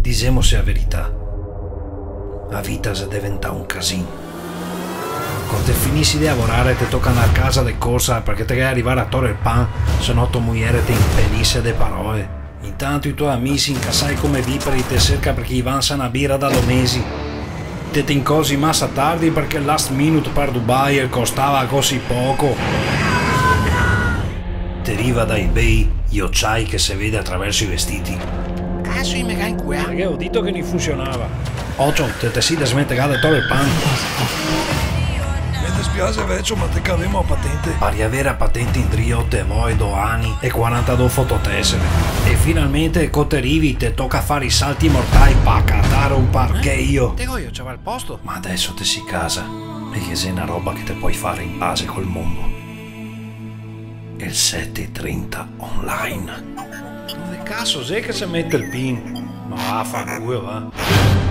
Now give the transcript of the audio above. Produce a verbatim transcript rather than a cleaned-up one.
Dixemose a verità, a vita xe deventà un casin. Co te finisi de lavorare te toca ndar casa de corsa parché te ghè da rivare a tore el pan, se no to muiere te inpenise de paroe. Intanto i to amisi, incasai come viperi, te serca parché i vansa na bira da do mesi. Te te incorzi masa tardi parché el last minute par Dubai el costava cusì poco. Te riva dai bei i ociai che se vede atraverso i vestiti. Caso, i me ga incuà. Parché go dito che no funsionava. Ocio, te te si desmentegà de tore el pan. Me despiase, vecio, ma te cavemo a patente. Par riavere a patente indrio te voe do ani e quarantadó fototesere. E finalmente, co te rivi, te toca fare i salti mortai par catare un parchejo. Eh? Te voio ciavar el posto? Ma deso te si casa e ghe xe na roba che te pol fare in paxe col mondo. El sete e trenta online. Dove caso xe che se mete el pin? Ma vafanculo, va.